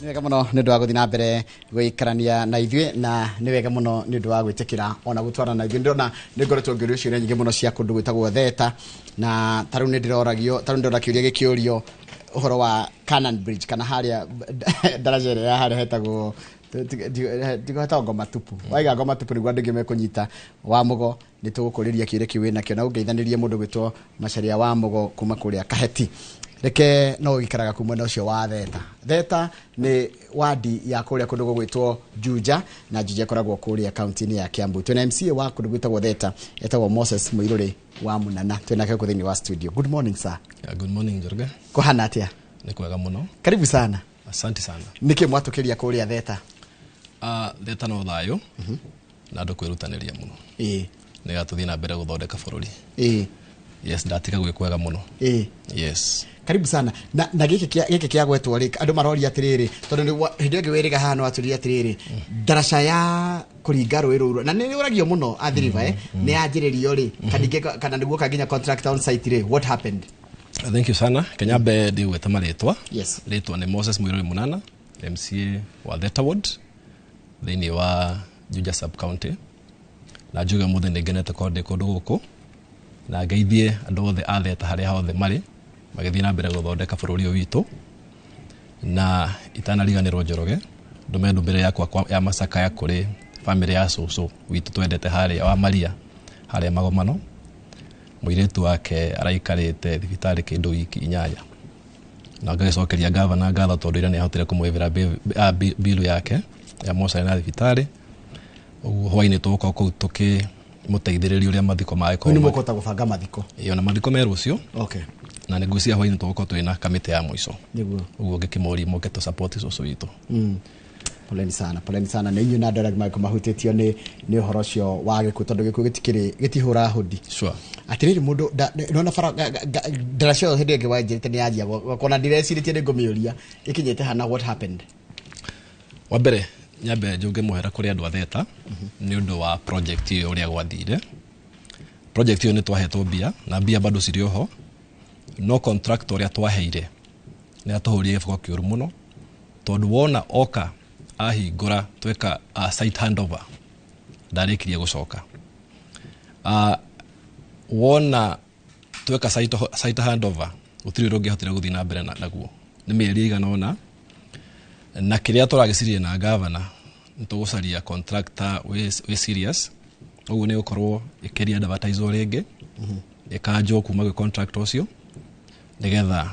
Nĩ wega mũno nĩ ũndũ wa gũthiĩ na mbere gũikarania na ithuĩ, na nĩ wega mũno nĩ ũndũ wa gwĩtĩkĩra ona gũtwarana na ithuĩ. Ndĩrona nĩ ngoretwo ngĩũrio ciũria nyingĩ mũno cia kũndũ gwĩtagwo Theta, na ta rĩu nĩ ndĩroragio, ta rĩu ndĩrona kĩũria gĩkĩũrio ũhoro wa Canaan Bridge, kana harĩa daraja ĩrĩa ya harĩa hetagwo, hetagwo Ngoma Tupu. Waiga Ngoma Tupu nĩguo andũ aingĩ mekũnyita. Wa Mũgo, nĩ tũgũkũrĩria kĩũria kĩu wĩnakĩo na ũngeithanĩrie mũndũ gwĩtwo Macharia wa Mũgo kuma kũrĩa Kaheti. Reke no ũikaraga kuu mwena ũcio wa Theta. Theta nĩ wadi ya kũrĩa kũndũ gũgwĩtwo Juja, na Juja ĩkoragwo kũrĩa kaunti-inĩ ya Kiambu. Twĩna MCA wa kũndũ gwĩtagwo Theta, etagwo Moses Mũirũrĩ wa Munana. Twĩnake gũkũ thĩinĩ wa studio. Good morning, sir. Yeah, good morning, Njoroge. Kũhana atĩa? Nĩ kwega mũno. Karibu sana. Asante sana. Nĩkĩ mwatũkĩria kũrĩa Theta? Theta no thayũ na andũ kwĩrutanĩria mũno nĩgetha tũthiĩ na mbere gũthondeka bũrũri. Yes, ndatiga gwĩ kwega mũno. Yes. Karibu sana. Na gĩkĩ kĩa gwetwo rĩ, andũ maroria atĩrĩrĩ, tondũ hĩndĩ ĩyo ĩngĩ wĩrĩga haha no atũria atĩrĩrĩ, ndaraca ya kũringa rũĩ rũu, na nĩ ũragio mũno Athi River, nĩ yanjĩrĩrio rĩ, kana ningĩ kana nĩguo ka nginya contract on site rĩ, what happened? Thank you sana. Kenyambe ndigwĩta marĩtwa. Yes. Rĩtwa nĩ Moses Mũirũrĩ Munana, MCA wa Theta Ward thĩinĩ wa Juja sub county, na njuge ũmũthĩ nĩ ngenete korwo ndĩ kũndũ gũkũ na ngeithie andũ othe a Theta harĩa hothe marĩ magĩthiĩ na mbere gũthondeka bũrũri ũyũ witũ. Na itanariganĩrwo, Njoroge, ndũme ndũmĩrĩri yakwa ya macakaya kũrĩ bamĩrĩ ya cũcũ witũ twendete harĩa wa Maria harĩa Magomano. Mũirĩtu wake araikarĩte thibitarĩ kĩndũ wiki 8, na ngagĩcokeria gavana ngatho tondũ ira nĩ ahotire kũmũrĩhĩra bilu yake ya mocarĩ na thibitarĩ. Ũguo hwainĩ tũgũkorwo kũu tũkĩmũteithĩrĩria ũrĩa mathiko Rĩu nĩ magĩkorwo. Mũkũhota gũbanga mathiko? Ĩyo na mathiko me rũciũ. Na nĩ ngwĩciria hwainĩ tũgũkorwo twĩna kamĩtĩ ya mũico. Ũguo ngĩkĩmũria moke tũ support cũcũ witũ. Poleni sana, poleni sana nĩ inyuĩ na andũ arĩa mangĩkorwo mahutĩtio nĩ ũhoro ũcio wa gĩkuũ, tondũ gĩkuũ gĩtikĩrĩ gĩtihũra hũndi. Atĩrĩrĩ, mũndũ nona bara ndaraca ĩyo hĩndĩ ĩngĩ wanjĩrĩte nĩ yanjia gwakwo, na ndirecirĩtie nĩ ngũmĩũria ĩkinyĩte hana, what happened? Wa mbere nyambe njũnge mũhera kũrĩ andũ a Theta nĩ ũndũ wa project ĩyo, ũrĩa gwathire. Project ĩyo nĩ twahetwo mbia, na mbia bado cirĩ oho, no contract ũrĩa twaheire nĩ atũhũrire gĩboko kĩũru mũno, tondũ wona oka ahingũra tweka site handover, ndarĩkirie gũcoka. Wona tweka site handover, gũtirĩ ũndũ ũngĩahotire gũthiĩ na mbere naguo nĩ mĩeri ĩigana ũna. Na kĩrĩa tũragĩciria na gavana nĩ tũgũcaria contractor wĩ serious. Ũguo nĩ gũkorwo ĩkĩria advertise rĩngĩ, ĩkanjwo kuma gwĩ contractor ũcio, nĩgetha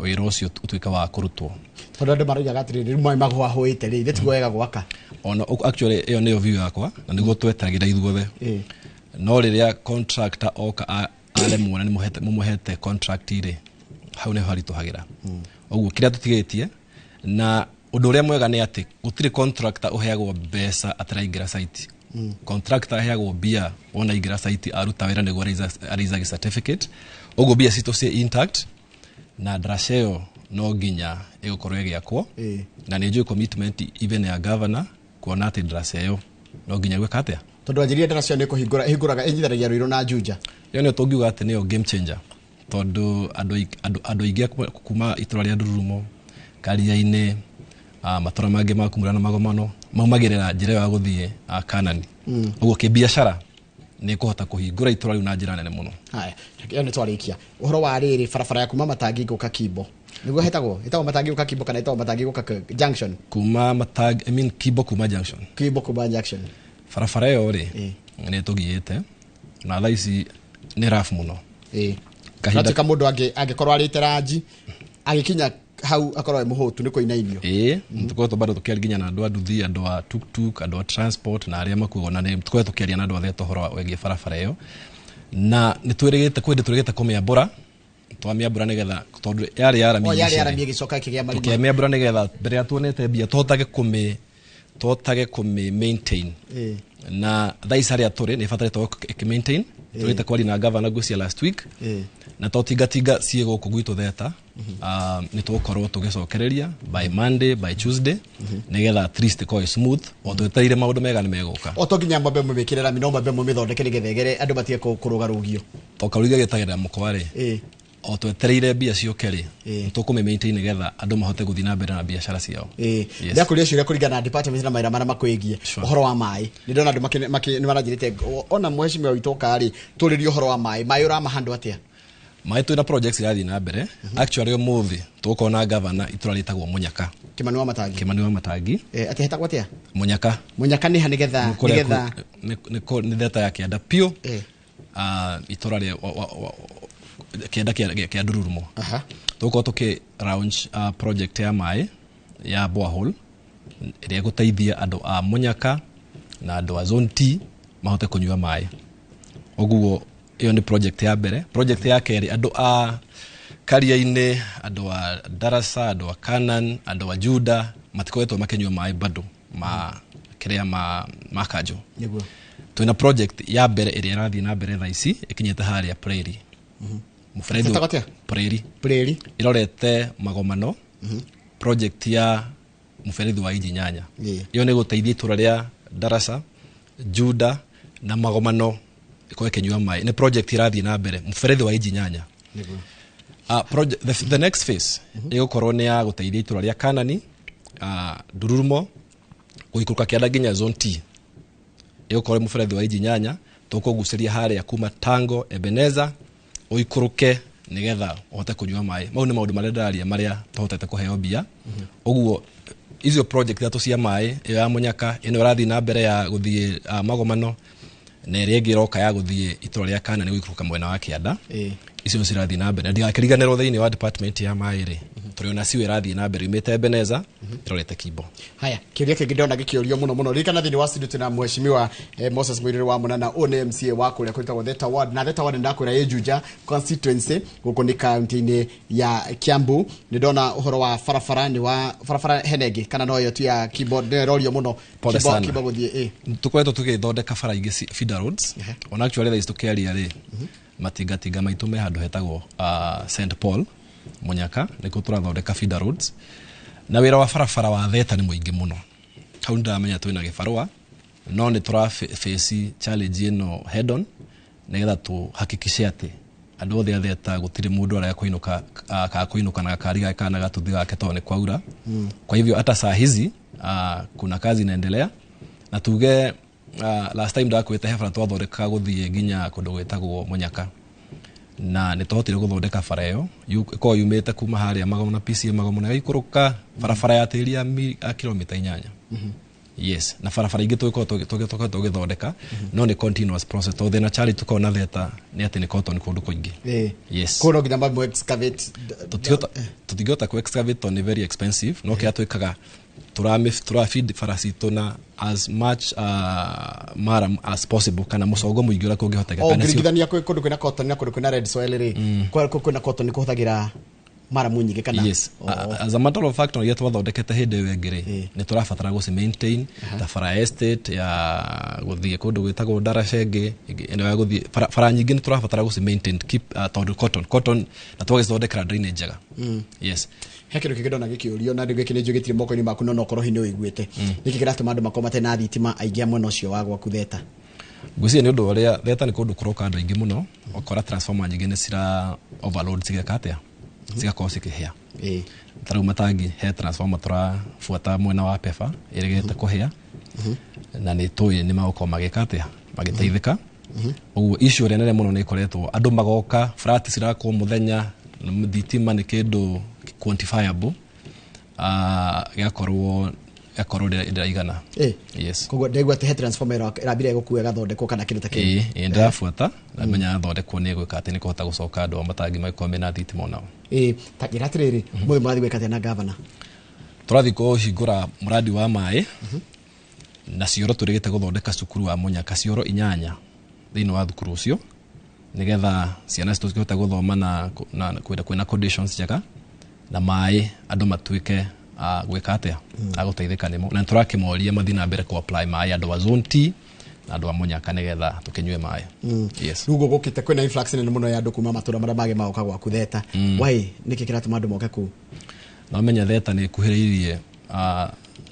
wĩra ũcio ũtuĩke wa kũrutwo. Tondũ andũ maroigaga atĩrĩrĩ, rĩu maĩ magwahũĩte rĩ, ithe tiguo wega gwaka. Ona actually ĩyo nĩyo view yakwa na nĩguo twetagĩra ithuothe. No rĩrĩa contractor oka aremwo na nĩmũhete mũmũhete contract rĩ, hau nĩho haritũhagĩra. Ũguo kĩrĩa tũtigĩtie na ũndũ ũrĩa mwega nĩ atĩ gũtirĩ contractor ũheagwo mbeca ataraingĩra site. Contractor aheagwo mbia wona aingĩra site, aruta wĩra, nĩguo araisage certificate. Ũguo mbia citũ ciĩ intact, na ndaraca ĩyo no nginya ĩgũkorwo ĩgĩakwo. Na nĩ njũĩ commitment even ya governor kuona atĩ ndaraca ĩyo no nginya gwĩka atĩa. Tondũ anjĩrire ndaraca ĩyo nĩ kũhingũra ĩhingũraga, ĩnyitithanagia Rũirũ na Juja. Ĩyo nĩyo tũngiuga atĩ nĩyo game changer, tondũ andũ aingĩ kuma itũra rĩa Ndururumo, Karia-inĩ, matũra mangĩ ma Kumura na Magomano maumagĩrĩra njĩra ĩyo ya gũthiĩ Kanani. Ũguo kĩbiacara nĩ kũhota kũhingũra itũra rĩu na njĩra nene mũno. Haya, ĩyo nĩ twarĩkia. Ũhoro wa rĩrĩ, barabara ya kuma Matangi gũka Kimbo, nĩguo hetagwo, ĩtagwo Matangi gũka Kimbo kana ĩtagwo Matangi gũka Junction? Kuma Matangi, I mean Kimbo kuma Junction. Kimbo kuma Junction. Barabara ĩyo rĩ, nĩ tũgiĩte na thaa ici nĩ rough mũno. Natuĩka mũndũ angĩkorwo arĩte ranji, agĩkinya hau akorwo e mũhũtu nĩ kũinainio. Ĩĩ, tũkoretwo bado tũkĩaria nginya na andũ a nduthi, andũ a tuktuk, andũ a transport na arĩa makuagwo, na nĩ tũkoretwo tũkĩaria na andũ a Theta ũhoro wĩgiĩ barabara ĩyo, na nĩ twĩrĩgĩte kwĩ hĩndĩ twĩrĩgĩte kũmĩambũra, twamĩambũra nĩgetha, tondũ yarĩ ya rami. O yarĩ ya rami ĩgĩcoka ĩkĩgĩa marima. Tũkĩmĩambũra nĩgetha mbere ya tuonete mbia tũhotage kũmĩ maintain. Na thaa ici harĩa tũrĩ nĩ ĩbatarĩtwo ĩkĩ maintain. Tũrĩte kwaria na gavana ngwĩciria last week, na to tingatinga ciĩ gũkũ gwitũ Theta, nĩ tũgũkorwo tũgĩcokereria by Monday, by Tuesday, nĩgetha at least ĩkorwo ĩ smooth o twetereire maũndũ mega nĩ megũka. O to nginya mwambe mũmĩkĩre rami, no mwambe mũmĩthondeke nĩgetha ĩgere andũ matige kũrũgarũgio. To karuiga gĩtagĩrĩra mũkwa rĩ. O twetereire mbia ciũke rĩ, Ĩĩ. tũkũmĩ maintain nĩgetha andũ mahote gũthiĩ na mbere na biacara ciao. Ĩĩ. Yes. Ndakũria ciũria kũringana na department na mawĩra marĩa makwĩgiĩ. Sure. Ũhoro wa maĩ, nĩ ndona andũ nĩ maranjĩrĩte ona mheshimiwa witũ oka rĩ, tũrĩrie ũhoro wa maĩ. Maĩ ũramahandwo atĩa? Maĩ twĩna projects irathiĩ na mbere. Actually ũmũthĩ tũgũkorwo na gavana itũra rĩtagwo Mũnyaka. Kĩmani wa Matangi. Kĩmani wa Matangi. Eh, atĩ hetagwo atĩa? Mũnyaka. Mũnyaka nĩ ha nĩgetha Kũrĩa nĩgetha nĩ theta ya kĩanda piũ. Eh. Ah, itũra rĩa kĩanda kĩa Ndururumo. Tũgũkorwo tũkĩ launch project ya maĩ ya borehole ĩrĩa ĩgũteithia andũ a Mũnyaka na andũ a Zone T mahote kũnyua maĩ. Ũguo ĩyo nĩ project ya mbere. Project ya kerĩ, andũ a Karia-inĩ, andũ a Darasa, andũ a Canaan, andũ a Juda matikoretwo makĩnyua maĩ bado ma kĩrĩa ma kanjũ. Twĩna project ya mbere ĩrĩa ĩrathiĩ na mbere thaa ici ĩkinyĩte harĩa Prairie. Mũberethi Ĩtagwo atĩa? Prairie. Prairie. Ĩrorete Magomano. Project ya mũberethi wa inji 8. Ĩĩ. Ĩyo nĩ gũteithia itũra rĩa Darasa, Juda na Magomano ĩkorwo ĩkĩnyua maĩ. Nĩ project ĩrathiĩ na mbere, mũberethi wa inji 8. Nĩguo. The next phase ĩgũkorwo nĩ ya gũteithia itũra rĩa Kanani, Ndururumo, gũikũrũka kĩanda nginya Zone T. Ĩgũkorwo mũberethi wa inji 8, tũkũgucĩria harĩa kuma Tango Ebeneza ũikũrũke nĩgetha ũhote kũnyua maĩ. Mau nĩ maũndũ marĩa ndĩraria marĩa tũhotete kũheo mbia. Ũguo icio project ithatũ cia maĩ, ĩyo ya Mũnyaka, ĩno ĩrathiĩ na mbere ya gũthiĩ Magomano, na ĩrĩa ĩngĩ ĩroka ya gũthiĩ itũra rĩa Kanani gũikũrũka mwena wa kĩanda. Icio nĩcio irathiĩ na mbere. Na ndigakĩriganĩrwo thĩinĩ wa department ya maĩ rĩ, tũrĩ ona ciũ ĩrathiĩ na mbere yumĩte Ebeneza ĩrorete Kimbo. Haya, kĩũria kĩngĩ ndĩrona gĩkĩũrio mũno mũno. Ririkana thĩinĩ wa studio twĩna mheshimiwa Moses Mũirĩrĩ wa Mũnana, ũyũ nĩ MCA wa kũrĩa kwĩtagwo Theta Ward, na Theta Ward ndakwĩra ĩ Juja constituency gũkũ nĩ kaunti-inĩ ya Kiambu. Nĩ ndona ũhoro wa barabara, nĩ wa barabara hena ĩngĩ kana no ĩyo tu ya Kimbo nĩyo ĩrorio mũno? Pole Kimbo, sana. Kimbo gũthiĩ ĩ. Tũkoretwo tũgĩthondeka bara ingĩ feeder roads. Ona actually thaa ici tũkĩaria rĩ, matingatinga maitũ me handũ hetagwo St Paul Mũnyaka, nĩkuo tũrathondeka feeder roads. Na wĩra wa barabara wa Theta nĩ mũingĩ mũno. Hau nĩndĩramenya twĩna gĩbarũa, no nĩ tũra face challenge ĩno head on nĩgetha tũhakikishe atĩ andũ othe a Theta gũtirĩ mũndũ arĩa kũinũka, ka kũinũka na gakari gake kana gatuthi gake tondũ nĩ kwaura. Kwa hivyo hata saa hizi kuna kazi inaendelea, na tuge last time ndakwĩte he bara twathondekaga gũthiĩ nginya kũndũ gwĩtagwo Mũnyaka, na nĩ twahotire gũthondeka bara ĩyo ĩkoragwo yumĩte kuma harĩa Magomano PCA Magomano ĩgaikũrũka barabara ya tĩri ya kilomita 8. Yes, na barabara ingĩ tũgĩkorwo tũgĩthondeka, no nĩ continuous process tondũ thĩna challenge tũkoragwo na Theta nĩ atĩ nĩ cotton kũndũ kũingĩ. Yes. Kũu no nginya mambo excavate. Tũtingĩhota ku excavate tondũ nĩ very expensive, no kĩrĩa twĩkaga tũra feed bara citũ na as much maram as possible kana mũcongo mũingĩ ũrĩa kũngĩhoteka. O Kana ngĩringithania kwĩ kũndũ kwĩna cotton na kũndũ kwĩna red soil rĩ, kwĩna cotton kũhũthagĩra maramu nyingĩ kana? Yes. As a matter of fact, ona twathondekete hĩndĩ ĩyo ĩngĩ rĩ, nĩ tũrabatara gũci maintain ta bara estate ya gũthiĩ kũndũ gwĩtagwo Darasha ĩngĩ, ĩno ya gũthiĩ bara nyingĩ nĩ tũrabatara gũci maintain keep, tondũ cotton na twagĩcithondekera drainage njega. Yes. He kĩndũ kĩngĩ ndona gĩkĩũrio, na rĩu gĩkĩ nĩ njũĩ gĩtirĩ moko-inĩ maku, no no ũkorwo hihi nĩ ũiguĩte. Nĩkĩ kĩratũma andũ makorwo matarĩ na thitima aingĩ a mwena ũcio wa gwaku Theta? Ngwĩciria nĩ ũndũ ũrĩa Theta nĩ kũndũ kũroka andũ aingĩ mũno, ũkora transformer nyingĩ nĩ cira overload cigeka atĩa, cigakorwo cikĩhĩa. Ta rĩu matangi he transformer tũrabuata mwena wa Pefa ĩrĩgĩte kũhĩa, na nĩ tũĩ nĩ magũkorwo magĩka atĩa, magĩteithĩka. Ũguo issue ĩrĩa nene mũno nĩ ĩkoretwo andũ magoka flat cirakwo mũthenya, thitima nĩ kĩndũ quantifiable, gĩgakorwo ndĩraigana. Yes. Koguo ndaigua atĩ he transformer ĩrambire gũkua ĩgathondekwo kana kĩndũ ta kĩu. Ĩĩ, ndĩrabuata na menya yathondekwo nĩ ĩgwĩka atĩ nĩ kũhota gũcoka andũ a matangi magĩkorwo mena thitima onao. Ta njĩra atĩrĩrĩ, mũthĩ mũrathiĩ gwĩka atĩa na gavana? Tũrathiĩ kũhingũra mũradi wa maĩ na cioro tũrĩgĩte gũthondeka cukuru wa Mũnyaka, cioro 8 thĩinĩ wa thukuru ũcio, nĩgetha ciana citũ cihote gũthoma na kwĩna conditions njega, na maĩ andũ matuĩke a gwĩka atĩa, a gũteithĩka nĩmo. Na nĩtũrakĩmoria mathiĩ na mbere kũ apply maĩ andũ a Zone T na andũ a Mũnyaka nĩgetha tũkĩnyue maĩ. Yes. Rĩu gũkĩte kwĩna influx nene mũno ya andũ kuma matũra marĩa mangĩ magoka gwaku Theta. Why? Nĩkĩ kĩratũma andũ moke kũu? No menya Theta nĩ ĩkuhĩrĩirie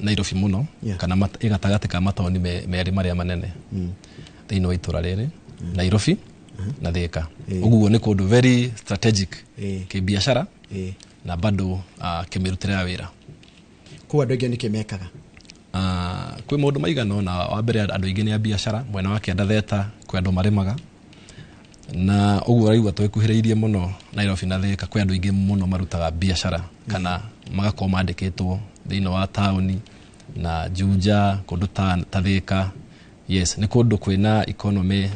Nairobi mũno, kana ĩ gatagatĩ ka mataũni merĩ marĩa manene thĩinĩ wa itũra rĩrĩ, Nairobi Na Thika. Ũguo nĩ kũndũ very strategic kĩbiacara na bado kĩmĩrutĩre ya wĩra. Kũu andũ aingĩ nĩkĩ mekaga? Kwĩ maũndũ maigana ũna. Wa mbere, andũ aingĩ nĩ a biacara mwena wa kĩanda Theta. Kwĩ andũ marĩmaga na ũguo ũraigua twĩkuhĩrĩirie mũno Nairobi na Thika. Kwĩ andũ aingĩ mũno marutaga biacara kana magakorwo mandĩkĩtwo thĩinĩ wa taũni na Juja, kũndũ ta Thika. Yes, nĩ kũndũ kwĩna economy,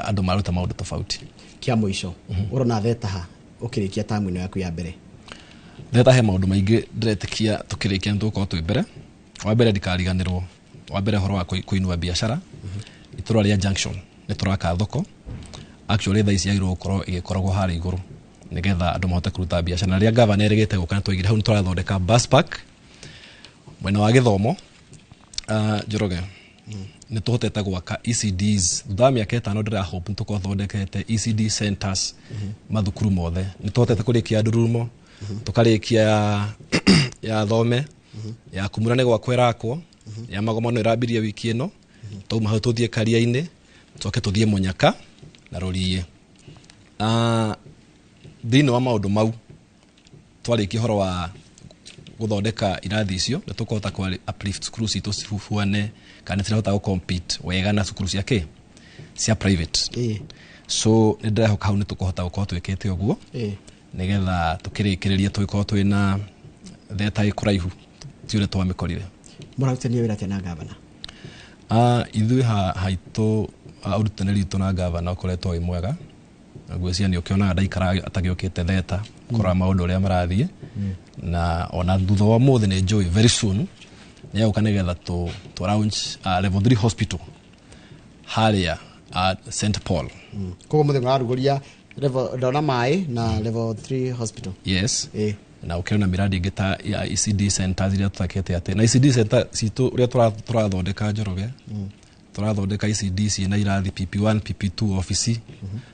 andũ maruta maũndũ tofauti. Kĩa mũico, ũrona Theta ha ũkĩrĩkia tamu ĩno yaku ya mbere? Theta he maũndũ maingĩ ndĩretĩkia tũkĩrĩkia nĩ tũgũkorwo twĩ mbere. Wa mbere, ndikariganĩrwo, wa mbere ũhoro wa kũinua biacara itũra rĩa Junction. Nĩ tũraka thoko. Actually, thaa ici yagĩrĩirwo gũkorwo ĩgĩkoragwo harĩa igũrũ nĩgetha andũ mahote kũruta biacara. Na rĩrĩa gavana erĩgĩte gũka, nĩ twaigire hau nĩ tũrathondeka bus park. Mwena wa gĩthomo, Njoroge, nĩ tũhotete gwaka ECDs thutha wa mĩaka 5. Ndĩra hope nĩ tũkorwo thondekete ECD centers mathukuru mothe. Nĩ tũhotete kũrĩkia Ndururumo, tũkarĩkia ya Thome, ya Kumura nĩ gwakwo ĩrakwo, ya Magomano ĩrambirie wiki ĩno. Twauma hau tũthiĩ Karia-inĩ, tũcoke tũthiĩ Mũnyaka na Rũriĩ. Thĩinĩ wa maũndũ mau, twarĩkia ũhoro wa gũthondeka irathi icio, nĩ tũkũhota kũ uplift cukuru citũ cihuane kana nĩ cirahota gũ compete wega na cukuru cia kĩ cia private. So nĩ ndĩrehoka hau nĩ tũkũhota gũkorwo twĩkĩte ũguo nĩgetha tũkĩrĩkĩrĩria tũgĩkorwo twĩna Theta ĩ kũraihu ti ũrĩa twamĩkorire. Mũrarutania wĩra atĩa na gavana? Ithuĩ haitũ, ũrutanĩri witũ na gavana ũkoretwo wĩ mwega. Na ngwĩciria nĩ ũkĩonaga ndaikara atagĩũkĩte Theta kũrora maũndũ ũrĩa marathiĩ, na ona thutha wa ũmũthĩ nĩ njũĩ very soon nĩ egũka nĩgetha tũ launch level 3 hospital harĩa St Paul. Koguo mũthĩ mũrarugũria level, ndona maĩ na level 3 hospital. Yes. Na ũkĩrĩ na miradi ĩngĩ ta ya ECD centers iria tũtakĩte atĩ na ECD center citũ ũrĩa tũrathondeka, Njoroge, tũrathondeka ECD ciĩna irathi PP1, PP2, ofici,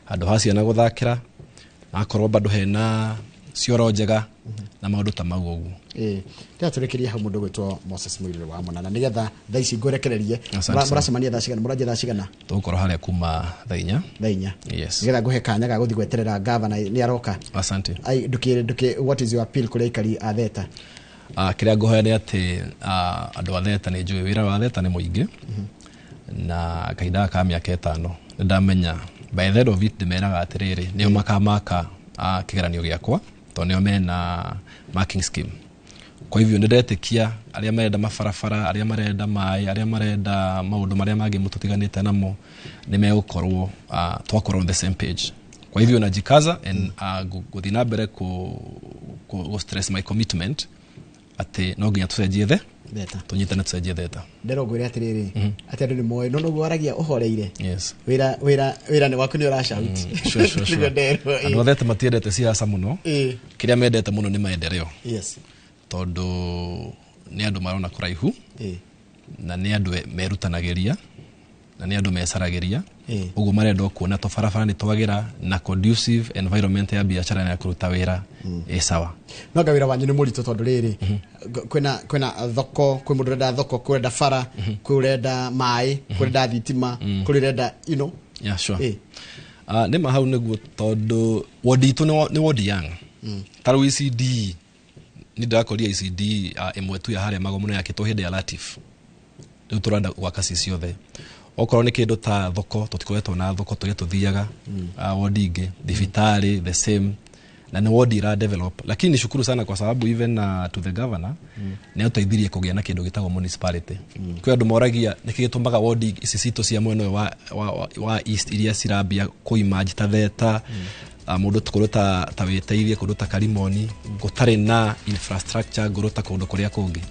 handũ ha ciana gũthakĩra, na akorwo bado hena cioro njega na maũndũ ta mau ũguo. Ndĩra tũrĩkĩrie hau, mũndũ gwĩtwo Moses Mũirũrĩ wa Mũnana, nĩgetha thaa ici ngũrekererie. Asante sana. Mũracemania thaa cigana? Mũranjia thaa cigana? Tũgũkorwo harĩa kuma thaa 4. Thaa 4. Yes. Nĩgetha ngũhe kanya ga gũthiĩ gweterera gavana nĩ aroka. Asante. Ai, ndũkĩ what is your appeal kũrĩ aikari a Theta? Kĩrĩa ngũhoya nĩ atĩ andũ a Theta, nĩ njũĩ wĩra wa Theta nĩ mũingĩ, na kahinda gaka ka mĩaka 5 nĩ ndamenya by the end of it ndĩmeraga atĩrĩrĩ, nĩo makamaka kĩgeranio gĩakwa tondũ nĩo mena marking scheme. Kwa hivyo nĩ ndetĩkia arĩa marenda mabarabara, arĩa marenda maĩ, arĩa marenda maũndũ marĩa mangĩ mũtũtiganĩte namo, nĩ megũkorwo twakorwo on the same page. Kwa hivyo najikaza and gũthiĩ na mbere ku stress my commitment atĩ no nginya tũcenjie the Theta. Tũnyitane tũcenjie Theta. Ndĩrwo ngwĩre atĩrĩrĩ, atĩ andũ nĩ moĩ no noguo waragia ũhoreire. Yes. Wĩra nĩ waku, nĩ ũracaut. Sure. Nĩguo nderwo, ĩĩ. Andũ a Theta matiendete siasa mũno. Kĩrĩa mendete mũno nĩ maendeleo tondũ nĩ andũ marona kũraihu na nĩ andũ merutanagĩria na nĩ andũ mecaragĩria. Ũguo marenda o kuona tũbarabara nĩ twagĩra na conducive environment ya biacara na ya kũruta wĩra ĩ sawa. No anga wĩra wanyu nĩ mũritũ tondũ rĩrĩ, kwĩna thoko, kwĩ mũndũ ũrenda thoko, kwĩ ũrenda bara, kwĩ ũrenda maĩ, kwĩ ũrenda thitima, kwĩ ũrenda you know. Yeah, sure. Nĩ ma hau nĩguo tondũ wodi itũ nĩ wodi young. Ta rĩu ECD, nĩ ndĩrakoria ECD ĩmwe tu ya harĩa Magomano yakĩtwo hĩndĩ ya Latif. Rĩu tũrenda gwaka ci ciothe. Okorwo nĩ kĩndũ ta thoko, tũtikoretwo na thoko tũrĩa tũthiaga wodi ingĩ, thibitarĩ the same, na nĩ wodi ira develop. Lakini nishukuru sana kwa sababu even to the governor nĩ atũteithirie kũgĩa na kĩndũ gĩtagwo municipality. Kwĩ andũ moragia nĩkĩ gĩtũmaga wodi ici citũ cia mwena ũyũ wa east iria cirambia kũimanji ta Theta, mũndũ kũndũ ta Wĩteithie, kũndũ ta Karimoni, gũtarĩ na infrastructure ngũrũ ta kũndũ kũrĩa kũngĩ.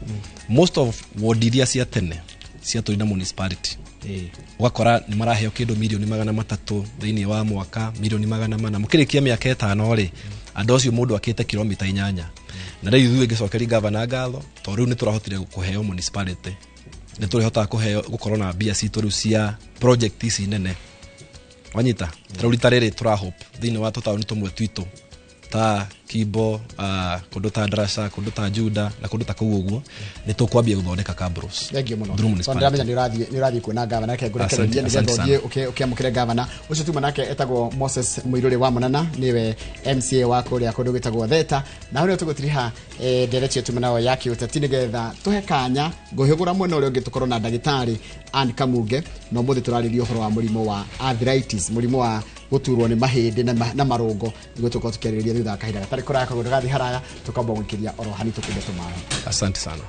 Most of wodi iria cia tene ciatũri na municipality, ũgakora nĩ maraheo kĩndũ mirioni 300 thĩinĩ wa mwaka, mirioni 400. Mũkĩrĩkia mĩaka 5 rĩ, andũ acio mũndũ akĩte kilomita 8. Na rĩu ithuĩ ngĩcokeria gavana ngatho tondũ rĩu nĩ tũrahotire kũheo municipality, nĩ tũrĩhotaga kũheo gũkorwo na mbia citũ rĩu cia project ici nene. Wanyita, ta rĩu rita rĩrĩ tũra hope thĩinĩ wa tũtaũni tũmwe twitũ. ta Kimbo, kũndũ ta Ndarasha, kũndũ ta Juda na kũndũ ta kũu ũguo, nĩ tũkwambia gũthondeka cabros Thengiũ mũno. through Tondũ municipality. ndĩramenya nĩ ũrathiĩ kuona gavana, reke ngũrekererie Asante, nĩgetha asante ũthiĩ ũkĩamũkĩre gavana ũcio. Tuma nake etagwo Moses Mũirũrĩ wa Mũnana, nĩwe MCA wa kũrĩa kũndũ gwĩtagwo Theta, na hau nĩho tũgũtiriha ndereti yetu nayo ya kĩũteti, nĩgetha tũhe kanya ngũhĩgũra mwena ũrĩa ũngĩ tũkorwo na ndagĩtarĩ Ann Kamunge. Na ũmũthĩ tũrarĩria ũhoro wa mũrimũ wa arthritis, mũrimũ wa gũturwo nĩ mahĩndĩ na marũngo, nĩguo tũkorwo tũkĩarĩrĩria thutha wa kahinda gatarĩ kũraya. Koguo ndũgathiĩ haraya, tũkamba gwĩkĩria oro hani tũkinde tũmaĩ. Asante sana.